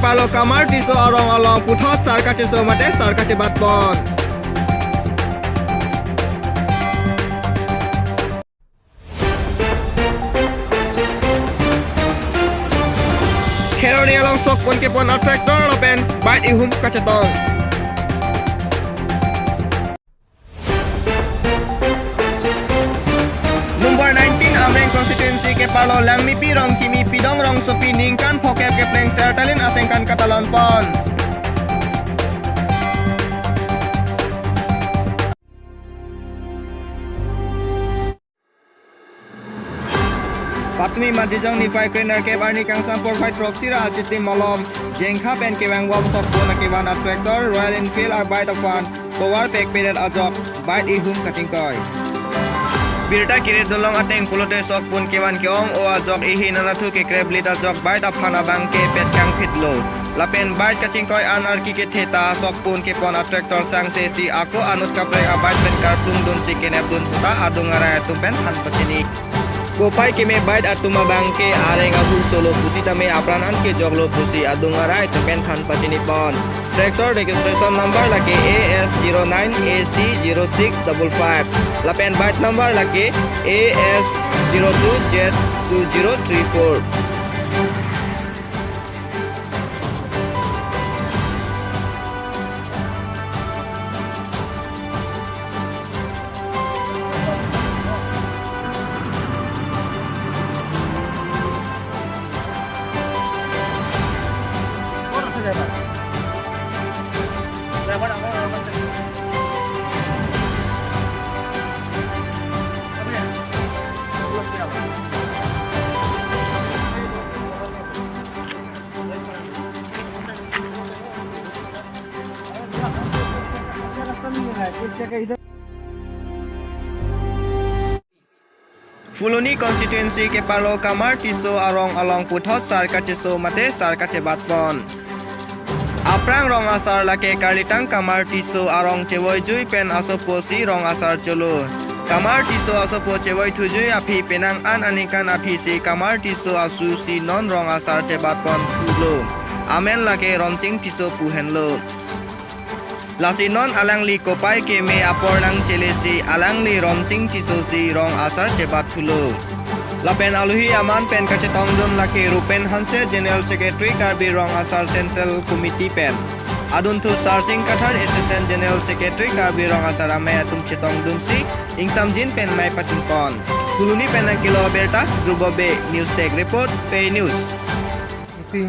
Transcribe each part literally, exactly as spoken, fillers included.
Parlo Kamar Tisso arong along puthot sar kacheso mate sar kachebat pon. Kheroni along sok pon kepon a tractor lapen bike ihum kachetong. Number nineteen Amreng constituency keparlo Langmipi Rongkimi Pidong Rongsopi ningkan phokep kepleng sertalin asengkan katalon pon. Patumi Matijong niphai krenerkep arni kangsam porphai throksi ra achitim malom Jengkha pen kevang bom sok pon akevan a tractor Royal Enfield a bike aphan tovar pek pedet ajok bike ihum kachingkoi. Birta kirit dunlong ateng pulote sok pon kevan ke-ong o ajok ihin anathu kekrep lit ajok bike aphan abang ke pet kangphitlo. Lapen bike kachingkoi an arki kethe ta sok pon kepon a tractor sangse si ako anut kaprek a bike pen karplung dunsi kenep dun puta adung arai atum pen than pachini. Kopai keme bike atum abang ke areng ahu solo pusitame apran an kejoklo pusi adung arai atum pen than pachini pon. Tractor registration number lake A S zero nine A C zero six double five. Lapen bike number lake A S zero two Z two zero three four. Phuloni constituency keparlo Kamar Tisso arong along puthot sar kacheso mate sar kachebat pon. Aphrang rong asar lake karlitang Kamar Tisso arong chevoijui pen asopo si rong asar cholo. Kamar Tisso asopo chevoithujui aphi penang an aningkan aphi si Kamar Tisso asu si non rong asar chebat pon thulo. Amen lake Ronsing Tisso pu henlo. Lasi non alangli kopai keme apor nangchele si alangli Ronsing Tisso si rong asar chebat thulo. Lapen alohi aman pen kachetong dun lake Rupen Hanse, General Secretary Karbi Rong Asar Central Committee pen. Adunthu Sarsing Kathar, Assistant General Secretary Karbi Rong Asar Amei atum chetong dunsi ingsamjin pen mei pachun pon. Phuloni pen nangkelo abirta, Dhruba Bey, News Desk Report, Pei News. Iti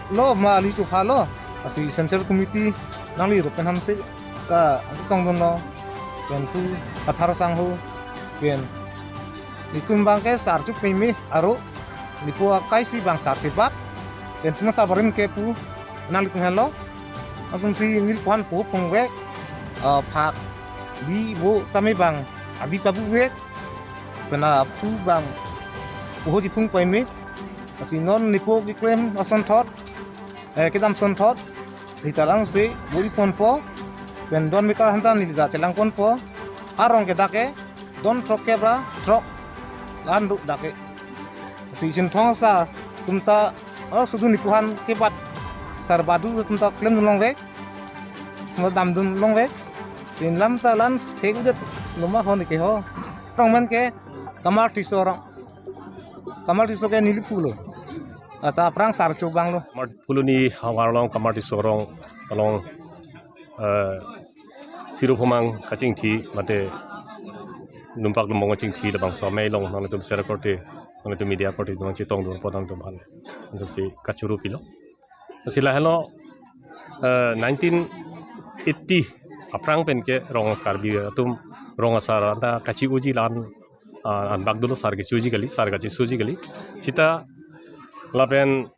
lo ma ali chupha lo, asi Central Committee nangli Rupen Hanse ta tong dunlo, pen pu Kathar Sangho, pen nelitum abang ke sar chuk peme aro, nelipo akai si abang sar chebat, pen tuma sar barim ke pu nanglitum henlo, atum si nelipo aphan pu pungvek, ah, phak bi vo tame abang abi pabuvek, pen apu abang puho jiphung peme, asi non nelipo keklem asonthot, eh, kedam sonthot, neli ta langsi buri ponpo, pen don mekar aphanta neli ta chelang ponpo, arong ke dak ke don throkkep ra throk la-an do dak ke. Asi Chinthong asar atum ta, oh, sudu nelipo aphan kebat sar badu atum ta klem dun longvek, atum ta dam dun longvek, pen lam ta la-an thek udet loma hon ke ho. Arong amen ke Kamar Tisso arong. Kamar Tisso ke neli phu lo. Ata aphrang sar chuk abang lo. Kamar Phuloni havar along Kamar Tisso arong along, eh, Sirop Humang kachingthi mate Numpak Lumbong kachingthi labangso amei along nanglitum share korte, nanglitum media korte nangchetong dun pon nangtum aphan. Anso si kachuru pilo. Lasi lahelo, eh, nineteen eighty aphrang pen ke rong Karbi atum rong asar anta kachi-oji la-an, ah, anbak dolo, sar kechoji kali, sar kachesoji kali. Sita lapen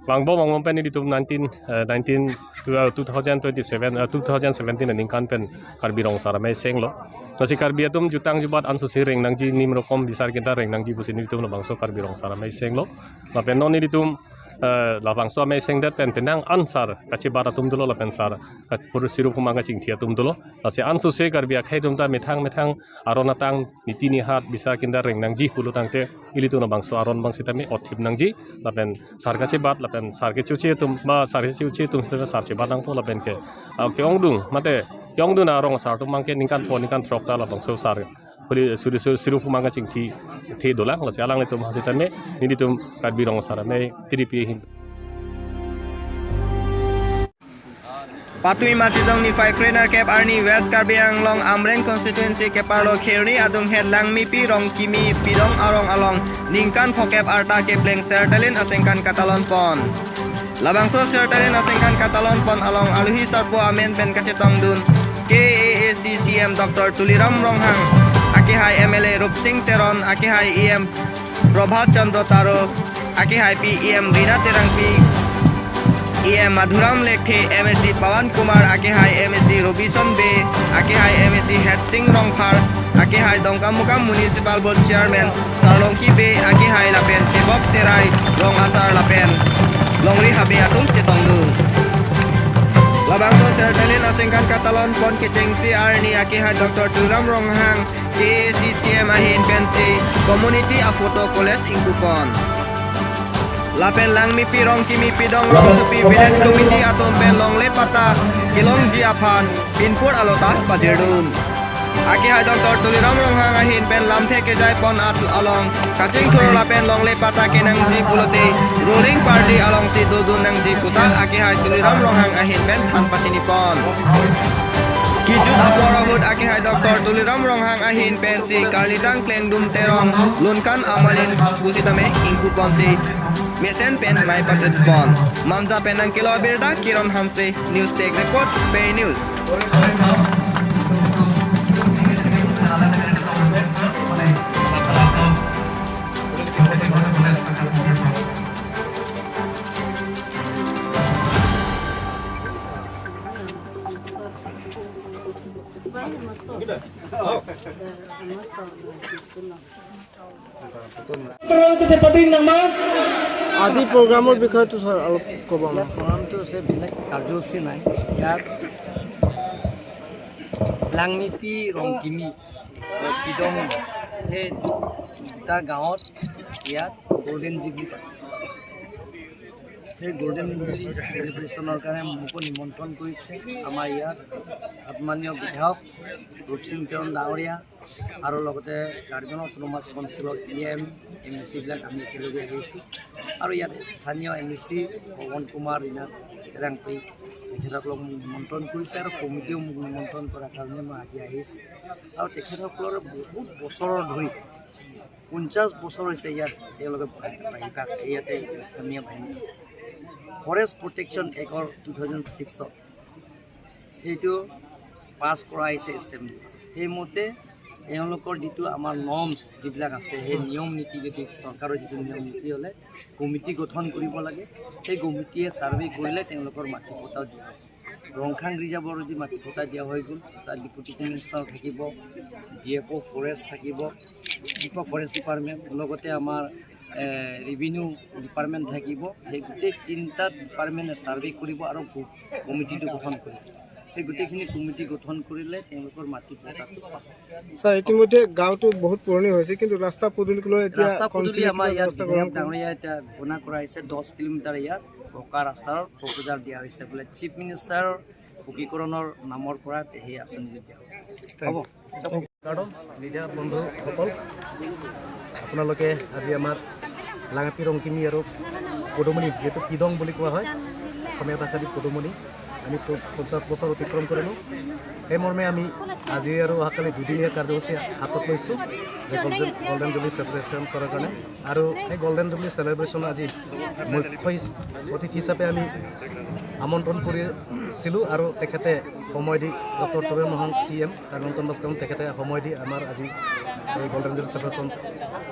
vangbom vangbom pen nelitum nineteen, eh, nineteen, two, eh, two thousand twenty-seven, eh, two thousand seventeen aningkan pen Karbi Rong Asar Amei senglo. Lasi Karbi atum jutang jubat anso si reng nangji, nim rokom bisar kinta reng nangji pusi nelitum labangso Karbi Rong Asar Amei senglo. Lapen non nelitum eh, labangso amei sengdet pen penang an sar kachebat atum dolo lapen sar ka-, pur sirup humang kachingthi atum dolo. Lasi ansose Karbi akhei atum ta methang methang aron atang niti nihat bisa kinda reng nangji pulo tangte ilitum labangso aron abang sitame othip nangji lapen sar kachebat lapen sar kechoche atum ba sar kechoche atum sitame sar chebat nangpo lapen ke, ah, ke-ongdung mate ke-ongdung arong asar atum abang ke ningkan pho ningkan throk ta labangso sar holi suri suri sirup humang kachingthi the dolang. Lasi alanglitum ha sitame nelitum Karbi Rong Asar Amei T D P ahin. Patumi Matijong niphai krenerkep arni West Karbi Anglong Amreng constituency keparlo Kheroni adunghet Langmipi Rongkimi Pidong arong along ningkan phokep arta kepleng Sertalin asengkan katalon pon. Labangso Sertalin asengkan katalon pon along aluhi sarpo amen pen kachetongdun K A A C C M Doctor Tuliram Ronghang, akehai M L A Rupsing Teron, akehai E M Prabhat Chandra Taro, akehaipi E M Rina Terangpi, E M Madhuram Lekthe, M A C Pawan Kumar, akehai M A C Robison Bey, akehai M A C Hetsing Rongphar, akehai Dongkamukam Municipal Board Chairman Sarlongki Bey, akehai lapen Chebok Terai, Rong Asar lapen Longri Habe atum chetongdun. Labangso Sertalin asengkan katalon pon kechengsi arni akehai Doctor Tuliram Ronghang K A A C C M ahin pensi community a photo college ingkupon. Lapen Langmipi Rongkimi Pidong Rongsopi Village Committee atum pen longle patta kelongji aphan pinpur alota pajirdun. Akehai Doctor Tuliram Ronghang ahin pen lamthe kejai pon at along kachingthur lapen longle patta kenangji pulote ruling party alongsi dodun nangji puta akehai Tuliram Ronghang ahin pen than pachini pon. Kijut apor ahut akehai Doctor Tuliram Ronghang ahin pensi karlidang klengdum Teron lunkan amalin pusitame ingkuponsi mesen pen mai pachut pon. Manja pen nangkelo abirta Kiron Hanse, News Desk Report, Pei News. আজি প্ৰগ্ৰামৰ বিষয়ে তো ছাৰ অলপ ক'ব আমাক। ইয়াত প্ৰগ্ৰামটো হৈছে বেলেগ কাৰ্যসূচী নাই। ইয়াত লাংমিপি ৰংকিমি, পিডং, সেই দুটা গাঁৱত ইয়াত গল্ডেন জুবলি পাতিছে। সেই গল্ডেন জুবলি চেলিব্ৰেশ্যনৰ কাৰণে মোকো নিমন্ত্ৰণ কৰিছে আমাৰ ইয়াত সন্মানীয় বিধায়ক ৰূপসিং তেৰণ ডাঙৰীয়া আৰু লগতে কাৰ্বি আংলং অট'নমাছ কাউন্সিলৰ ই এম, এম এ চিবিলাক আমি একেলগে আহিছোঁ। আৰু ইয়াত স্থানীয় এম এ চি পৱন কুমাৰ ৰিণা টেঙাংপী তেখেতসকলক মোক নিমন্ত্ৰণ কৰিছে আৰু কমিটিয়েও মোক নিমন্ত্ৰণ কৰাৰ কাৰণে মই আজি আহিছোঁ। আৰু তেখেতসকলৰ বহুত বছৰৰ ধৰি, পঞ্চাছ বছৰ হৈছে ইয়াত তেওঁলোকে বাহি-, বাহিকা, ইয়াতে স্থানীয় বাহিনী ফৰেষ্ট প্ৰটেকশ্যন এক্টৰ টু থাউজেণ্ড ছিক্সত সেইটো পাছ কৰা হৈছে এছেম্বলি। সেইমতে তেওঁলোকৰ যিটো আমাৰ নৰ্মছ যিবিলাক আছে, সেই নিয়ম নীতি যদি চৰকাৰৰ যিটো নিয়ম নীতি হ'লে কমিটি গঠন কৰিব লাগে। সেই কমিটিয়ে ছাৰ্ভে কৰিলে তেওঁলোকৰ মাটি পট্টাও দিয়া হ'ব। ৰংখাং ৰিজাৰ্ভৰ যদি মাটি পট্টা দিয়া হৈ গ'ল, তাত ডেপুটি কমিশ্যনাৰ থাকিব, ডি এফ অ' ফৰেষ্ট থাকিব, ডিপা ফৰেষ্ট ডিপাৰ্টমেণ্ট, লগতে আমাৰ, এ, ৰেভিনিউ ডিপাৰ্টমেণ্ট থাকিব। সেই গোটেই তিনিটা ডিপাৰ্টমেণ্টে ছাৰ্ভে কৰিব আৰু গ-, কমিটিটো গঠন কৰিব। সেই গোটেইখিনি কমিটি গঠন কৰিলে তেওঁলোকৰ মাটি পট্টাটো পাব। ছাৰ, ইতিমধ্যে গাঁওটো বহুত পুৰণি হৈছে, কিন্তু ৰাস্তা পদূলিক লৈ এতিয়া ৰাস্তা পদূলি কনচিলত আমাৰ কিবা ইয়াত ব্যৱস্থা গ্ৰহণ বিধায়ক কৰিম? ডাঙৰীয়া এতিয়া ঘোষণা কৰা হৈছে, দহ কিলোমিটাৰ ইয়াত পকা ৰাস্তাৰ প্ৰপ'জাল দিয়া হৈছে বোলে। চিফ মিনিষ্টাৰৰ পকীকৰণৰ নামৰ পৰা সেই আঁচনি দিয়া হ'ব। হ'ব। কাৰ্ডন মিডিয়া বন্ধুসকল, আপোনালোকে আজি আমাৰ লাঙাপি ৰংকিমি আৰু পদুমণি, যিহেতু পিডং বুলি কোৱা হয় অসমীয়া ভাষাদি পদুমণি, আমি প-, পঞ্চাছ বছৰ অতিক্ৰম কৰিলোঁ। সেই মৰ্মে আমি আজি আৰু অহাকালি দুদিনীয়া কাৰ্যসূচী হাতত লৈছোঁ যে গল্ডেন, গল্ডেন জুবলি চেলিব্ৰেশ্যন কৰাৰ কাৰণে। আৰু সেই গল্ডেন জুবলি চেলিব্ৰেশ্যন আজি মুখ্য হিচ-, অতিথি হিচাপে আমি আমন্ত্ৰণ কৰিছিলোঁ আৰু তেখেতে সময় দি, doctor Tuliram Ronghang C M, Karbi Anglong autonomous council, তেখেতে সময় দি আমাৰ আজি এই গল্ডেন জুবলি চেলিব্ৰেশ্যন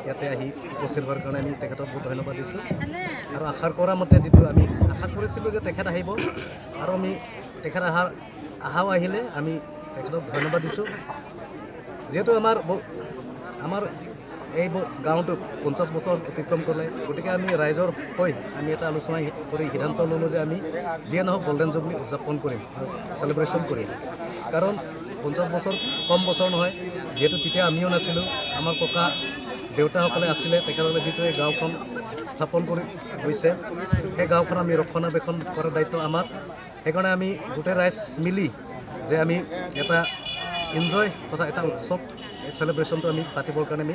ইয়াতে আহি উপস্থিত হোৱাৰ কাৰণে আমি তেখেতক বহুত ধন্যবাদ দিছোঁ। আৰু আশা কৰা মতে যিটো আমি আশা কৰিছিলোঁ যে তেখেত আহিব আৰু আমি তেখেত অহাৰ, অহাও আহিলে আমি তেখেতক ধন্যবাদ দিছোঁ। যিহেতু আমাৰ ব-, আমাৰ এই ব- গাঁওটো পঞ্চাশ বছৰ অতিক্ৰম কৰিলে। গতিকে আমি ৰাইজৰ হৈ আমি এটা আলোচনা হি- কৰি সিদ্ধান্ত ল'লোঁ যে আমি যিয়ে নহওক গল্ডেন জুবলি উদযাপন কৰিম, চেলিব্ৰেশ্যন কৰিম। কাৰণ পঞ্চাশ বছৰ কম বছৰ নহয়, যিহেতু তেতিয়া আমিও নাছিলোঁ, আমাৰ ককা দেউতাসকলে আছিলে, তেখেতসকলে যিটো এই গাঁওখন স্থাপন কৰি গৈছে, সেই গাঁওখন আমি ৰক্ষণাবেক্ষণ কৰাৰ দায়িত্ব আমাৰ। সেইকাৰণে আমি গোটেই ৰাইজ মিলি যে আমি এটা এনজয় তথা এটা উৎসৱ, এই চেলিব্ৰেশ্যনটো আমি পাতিবৰ কাৰণে আমি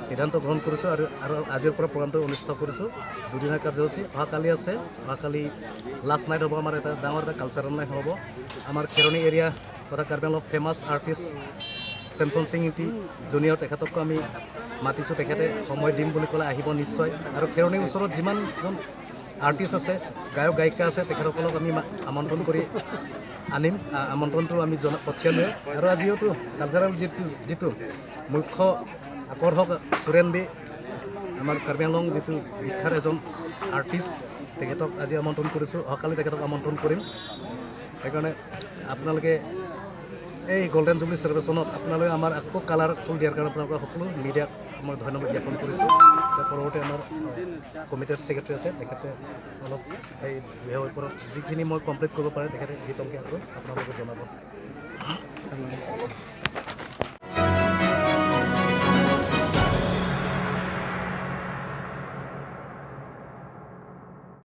সিদ্ধান্ত গ্ৰহণ কৰিছোঁ আৰু আৰু আজিৰ পৰা প্ৰগ্ৰামটো অনুষ্ঠিত কৰিছোঁ। দুদিনীয়া কাৰ্যসূচী অহাকালি আছে। অহাকালি লাষ্ট নাইট হ'ব, আমাৰ এটা ডাঙৰ এটা কালচাৰেল নাইট হ'ব। আমাৰ খেৰণি এৰিয়া তথা Karbi Anglong famous artist Samson Singh Ingti junior, তেখেতকো আমি মাতিছোঁ। তেখেতে সময় দিম বুলি ক'লে আহিব নিশ্চয়। আৰু খেৰণিৰ ওচৰত যিমানজন আৰ্টিষ্ট আছে, গায়ক গায়িকা আছে, তেখেতসকলক আমি মা- আমন্ত্ৰণ কৰি আনিম। আ- আমন্ত্ৰণটো আমি জনা পঠিয়ালোৱে। আৰু আজি যিহেতু কালচাৰেল যিটো যিটো মুখ্য আকৰ্ষক সুৰেন বি, আমাৰ কাৰ্বি আংলং যিটো বিখ্যাত এজন আৰ্টিষ্ট, তেখেতক আজি আমন্ত্ৰণ কৰিছোঁ। অহাকালি তেখেতক আমন্ত্ৰণ কৰিম। সেইকাৰণে আপোনালোকে এই গল্ডেন জুবলি চেলিব্ৰেশ্যনত আপোনালোকে আমাৰ আকৌ কালাৰফুল দিয়াৰ কাৰণে আপোনালোকক সকলো মিডিয়াক মই ধন্যবাদ জ্ঞাপন কৰিছোঁ। এতিয়া পৰৱৰ্তী আমাৰ কমিটিৰ ছেক্ৰেটাৰী আছে, তেখেতে অলপ এই বিষয়ৰ ওপৰত যিখিনি মই কমপ্লিট কৰিব পাৰে তেখেতে বিতংকৈ আকৌ আপোনালোকক জনাব।